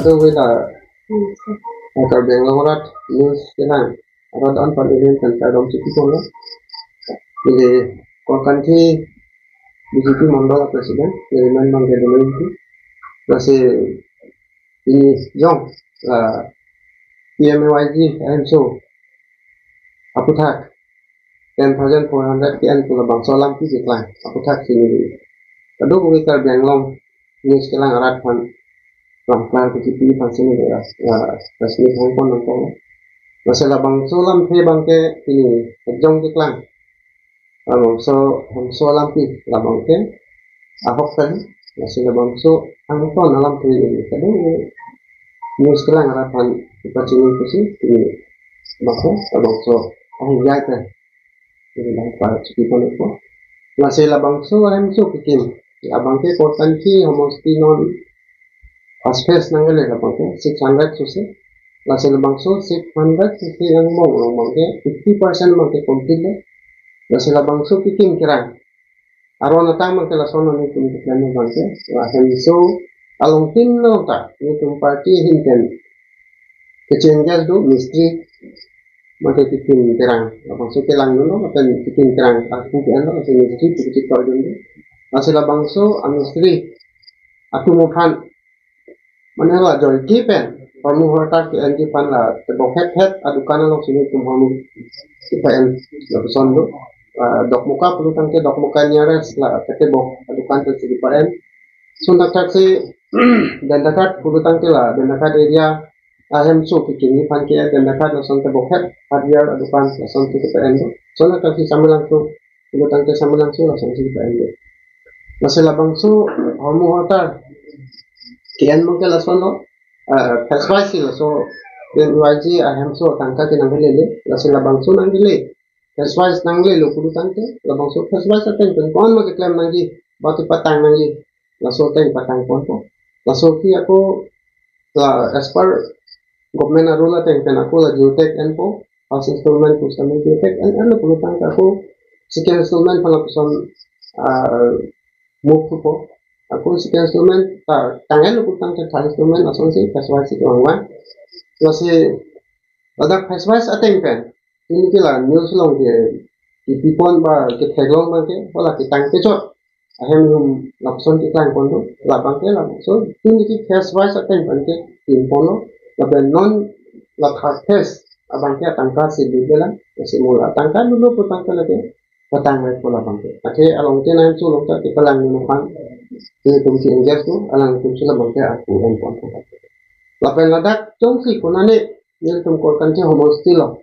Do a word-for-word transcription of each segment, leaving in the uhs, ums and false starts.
So, wida, uh, Karbi Anglong arat news kelang arat an pan ini kan kadom chiti kono. Jadi, Korkanthi B J P Mandal President, Nariman Bangke Dolo itu. Lasi ini jong la P M A Y G M S O aputhak ten thousand four hundred K N pu labangso alam keklang aputhak sini. Kadokave Karbi Anglong news kelang arat aphan langklar P G P aphan sini ya, ya, resmi hangpon nangkong. Lasi labangso alamthe abangke ini ejong keklang. Labangso, labangso alamthe labangke ahok tadi. Lasi labangso angton alamthe ini kadokave news kelang arat aphan ipachini pusi ini bangke labangso ahok jai tadi. Jadi langklar chiti pon ko. Lasi labangso M S O kekim. Labangke Korkanthi homosti non phase phase nangle labangke six hundred susi. Lasi labangso six hundred susi angbong labangke fifty percent abangke complete le. Lasi labangso kekim kerang. Aron atang abangke lason nelitum keklem abangke. La M S O along tin no ta nelitum party ahin pen kecheng gas do mistri mate kekim kerang. Labangso kelang dolo, mate kekim kerang aku ke ano, lasi mistri pu kechikor dun do. Lasi labangso a mistri atum aphan mane la joike pen hormu hortar ke-enji aphan la tebok het het adukan along sini tum hormu kepa-en lapuson do. Ah, Dokmoka pulo tangte Dokmoka nearest la ketebok adukan pen sini pa-en. Lason thakthak si Dendakhat pulo tangte la Dendakhat area a M S O kekim aphan ke Dendakhat lason tebok het hardware adukan lason kepa-en do. Lason thakthak si Samelangso pulo tangte Samelangso lason si kepa-en do. Lasi labangso hormu hortar ke-en abangke lason lo, eh, phase wise si laso P M A Y G a M S O tangka ke nangkelele, lasi labangso nangle phase wise nanglelo pulo tangte, labangso phase wise ateng pen ko-an ma keklem nangji, ba kepatang nangji, laso ateng patang ponpo. Laso ke ako la as per government a rule ateng pen ako la geotag enpo, first installment pusitame geotag en, enlo pulo tangte ako second installment aphan lapuson, ah, move thupo. Ako second installment ta tang enlo pulo tangte third installment lasonsi phase wise si kevang vang. Lasi ladak phase wise ateng pen ini ke la news along ke kepi pon ba ketheklong abangke, hala ketang kechot ahem hum lapuson keklang pon do, labangke labangso tumi ke phase wise ateng pen kekim ponlo, lapen non la third phase abangke atangka si dibela, lasi mo la atangka dolo pulo tangte lake patang nangpo labangke. Athe along ke nangcho long ta kepalang nangphan, nelitum si engage do, alangtum si labangke aku en ponpo. Lapen ladak jongsi konane nelitum Korkanthi homosti lo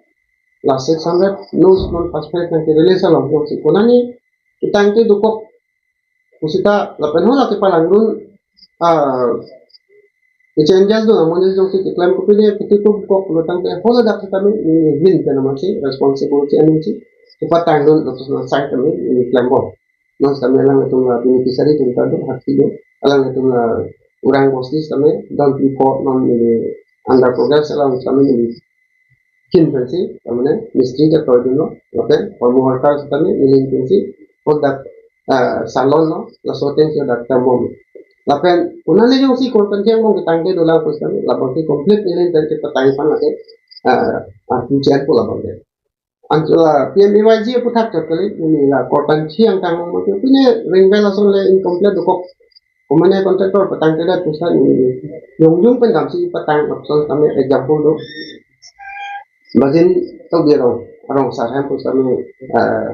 la six hundred news non phase phase nangkerelease along jongsi konane ketangte dokok pusita lapen hala kepalang dun, ah, kecheng gas dun amonit jongsi keklem kopine ketipu dokok pulo tangte hala dak sitame nelihin pen amatsi responsible si aning si kepatang dun lapuson asai tame neli klembom. Non sitame alanglitum la beneficiary atum ta do, hak si do. Alanglitum la Urang Bosti sitame don pipo non neli under progress along sitame neli hin pensi, tamane mistri ke toy dunlo, lapen hormu hortar sitame neli hin pensi, hala dak, ah, salon lo, laso ateng si dak tambom. Lapen konane jongsi Korkanthi angbong ketangte dolang pusitame, labangke complete neli hin pensi patang aphan lake, ah, ah, kucian po labangke. Anchot la P M A Y G aputhak chot kali, neli la Korkanthi angkang mo ke pine ring bell ason le incomplete dokok. Komane contractor patangtedet pusita neli jongjung pen damsi patang lapuson tame example do. Bajin Tokbi arong, arong Sarham pusitame, eh,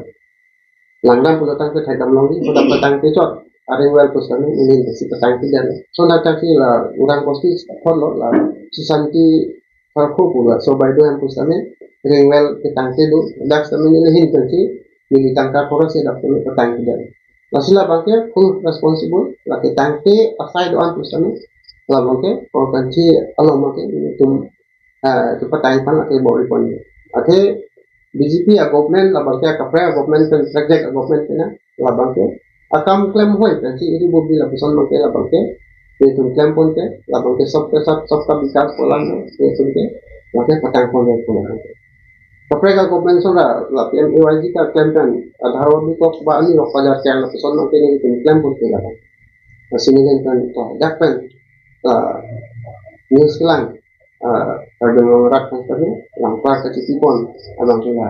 langdam pulo tangte thekdam longri, pulo patangte chot, a ring bell pusitame neli damsi patangtedet. Lason thakthak si la Urang Bosti apor lo la Susanti Sarkho pulo, laso bai do hem pusitame ring bell ketangte do, dak sitame neli hin pensi, neli tangka khorosi dak sitame patangtedet. Lasi labangke full responsible, la ketangte asai do-an pusitame, labangke Korkanthi along abangke nelitum, ah, kepatang aphan lake bor-i pon. Athe B J P a government, labangke kaprek a government pen, project a government pen, labangke akam klem hoi pensi iri bobi lapuson abangke labangke nelitum klem ponte, labangke sabka saath sabka vikas pu alam nelitum ke labangke patang pon pon labangke. Kaprek a government ason ra la P M A Y G ta klem pen Aadhaar bikok ba ani rok pajar tiang lapuson abangke nelitum klem ponte labang. Lasi neli hin pen to dak pen, ah, news kelang, ah, Karbi Anglong arat aphan kami langpar kachipipon abang ke la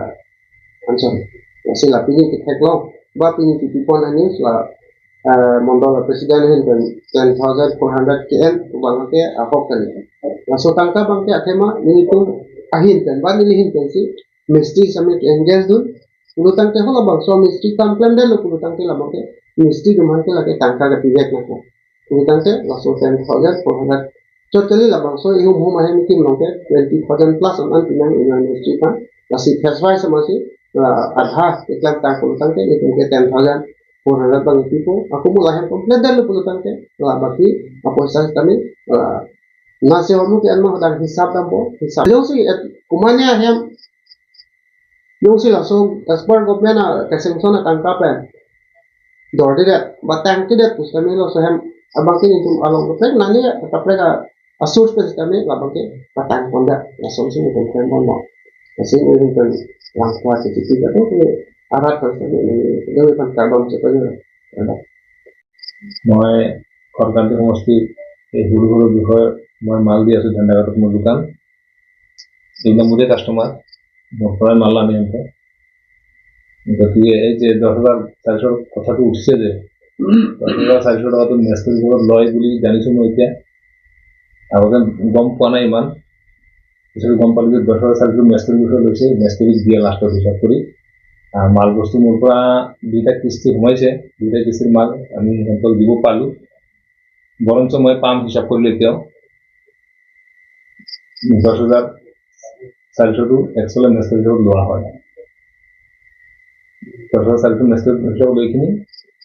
answer. Lasi la pini ketheklong, ba pini kipipon a-news la, ah, mondol president ahin pen ten thousand four hundred K M abang ke ahok kali. Laso tangka abang ke athema nelitum ahin pen, ba neli ahin pensi mistri sami ke-engage dun. Pulotangte halabangso mistri kam klemdetlo pulotangte labang ke mistri atum aphan ke lake tangka kapivek nangkok. Pulotangte laso ten thousand four hundred chot kali, labangso ihum hum ahem ikim along ke twenty thousand plus an an pinang inut mistri aphan. Lasi phase wise amatsi, ah, adha keklemtang pulotangte nelitum ke ten thousand four hundred abang pipo. Ako mo lahem klemdetlo pulotangte la baki apoisa sitame, ah, nasi homu ke anma hodang hisap dampo, hisap. Jongsi et kumania ahem jongsi laso as per government a-sanction atangka pen dordidet ba tangkidet pusitame laso ahem abang ke nelitum along kaprek nani kaprek a-source pen sitame labang ke patangpondet, laso si nelitum klempon mo. Lasi nelitum pen langpar kachipipon atum ke arat pen sitame nelitum pen karbam chepajo. মই খৰকান্দি সমষ্টিত এই সৰু সৰু বিষয়ে মই মাল দি আছো, ধেন্দাঘাটত মোৰ দোকান। এইবিলাক মোৰে কাষ্টমাৰ, মোৰ পৰাই মাল আনে সিহঁতে। গতিকে এই যে দহ হাজাৰ চাৰিশৰ কথাটো উঠিছে যে, দহ হাজাৰ চাৰিশ টকাটো মেস্ত্ৰী হিচাপত লয় বুলি জানিছো মই এতিয়া। আগতে গম পোৱা নাই ইমান, পিছত গম পালো যে দহ হাজাৰ চাৰিশ মেস্ত্ৰীৰ বিষয়ে লৈছে, মেস্ত্ৰীক দিয়ে লাষ্টত হিচাপ কৰি। আহ, মাল বস্তু মোৰ পৰা দুইটা কিস্তি সোমাইছে, দুইটা কিস্তিৰ মাল আমি সিহঁতক দিব পালো। বৰঞ্চ মই পাম হিচাপ কৰিলে এতিয়াও দহ হাজাৰ চাৰিশটো একচুৱেলি মেস্ত্ৰী হিচাপত লোৱা হয়। দহ হাজাৰ চাৰিশ মেস্ত্ৰী হিচাপত লৈ কিনি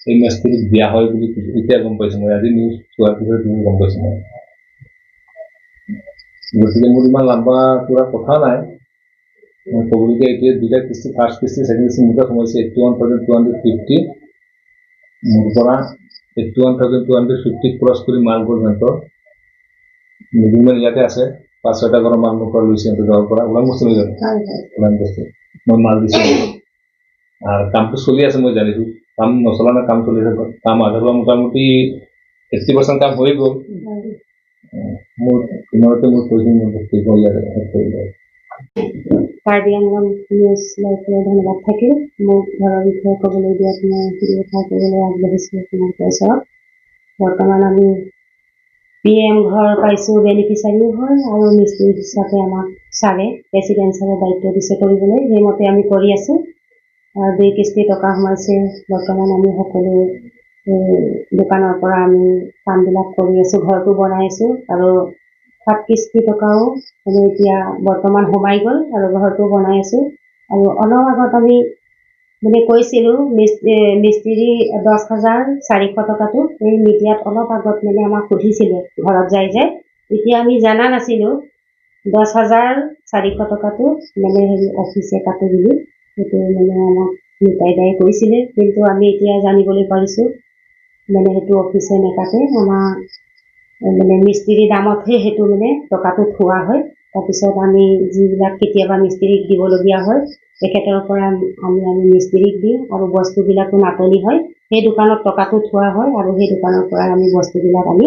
এই মেস্ত্ৰীক দিয়া হয় বুলি এতিয়া গম পাইছো মই, আজি নিউজ চোৱাৰ পিছত গম পাইছো মই। গতিকে মোৰ ইমান লম্বা পুৰা কথা নাই। মই ক'বলগীয়া এইটোৱে, দুইটা কিস্তি, ফাৰ্ষ্ট কিস্তি, ছেকেণ্ড কিস্তি মোৰ তাত সোমাইছে eighty one thousand two hundred fifty. মোৰ পৰা eighty one thousand two hundred fifty cross কৰি মাল গ'ল সিহঁতৰ। মিডিলমেন ইয়াতে আছে, পাঁচ ছয়টা ঘৰৰ মাল মোৰ পৰা লৈছে সিহঁতৰ গাঁৱৰ পৰা, ওৰাং বস্তি লৈ যাব। হয়, হয়। ওৰাং বস্তি। মই মাল দিছো। আৰু কামটো চলি আছে, মই জানিছো। কাম নচলা নাই, কাম চলি আছে। কাম আধা হোৱা মোটামুটি এইট্টি পাৰ্চেণ্ট কাম হৈ গ'ল। হয়। উম, মোৰ, ইমানতে মোৰ কৈছো, মোৰ বক্তব্য ইয়াতে শেষ কৰিলো। কাৰ্বি আংলং নিউজ লাইভলৈ ধন্যবাদ থাকিল। মোৰ ঘৰৰ বিষয়ে ক'বলৈ দিয়াত মই দুই এষাৰ ক'বলৈ আগবাঢ়িছো আপোনালোকৰ ওচৰত। বৰ্তমান আমি পি এম ঘৰ পাইছো, বেনিফিচিয়াৰীও হয় আৰু মিস্ত্ৰী হিচাপে আমাক ছাৰে, প্ৰেচিডেণ্ট ছাৰে দায়িত্ব দিছে কৰিবলৈ, সেইমতে আমি কৰি আছো। আৰু দুই কিস্তি টকা সোমাইছে। বৰ্তমান আমি সকলো, এ, দোকানৰ পৰা আমি কামবিলাক কৰি আছো, ঘৰটো বনাই আছো আৰু সাত কিস্তি টকাও মানে এতিয়া বৰ্তমান সোমাই গ'ল আৰু ঘৰটো বনাই আছো। আৰু অলপ আগত আমি মানে কৈছিলো মিস-, এ, মিস্ত্ৰী দহ হাজাৰ চাৰিশ টকাটো এই মিডিয়াত অলপ আগত মানে আমাক সুধিছিলে ঘৰত যাই যাই। এতিয়া আমি জানা নাছিলো দহ হাজাৰ চাৰিশ টকাটো মানে হেৰি অফিচে কাটে বুলি, সেইটো মানে আমাক নিতাই দাই কৈছিলে, কিন্তু আমি এতিয়া জানিবলৈ পাৰিছো মানে সেইটো অফিচে নেকাটে, আমাৰ মানে মিস্ত্ৰী দামতহে সেইটো মানে টকাটো থোৱা হয়। তাৰপিছত আমি যিবিলাক কেতিয়াবা মিস্ত্ৰীক দিবলগীয়া হয়, তেখেতৰ পৰা আমি, আমি মিস্ত্ৰীক দিওঁ আৰু বস্তুবিলাকো নাটনি হয়, সেই দোকানত টকাটো থোৱা হয় আৰু সেই দোকানৰ পৰা আমি বস্তুবিলাক আনি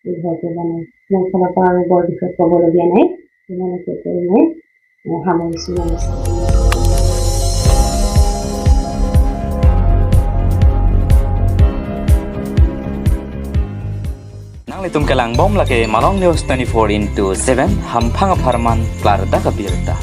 এই ঘৰটো বনাওঁ। মোৰ ফালৰ পৰা আৰু বৰ বিশেষ ক'বলগীয়া নাই, ইমানকে কৈ মই, এ, সামৰিছো, নমস্কাৰ। Nanglitum kelangbom lake Malong News twenty-four into seven, hamphang apharman klardak abirta.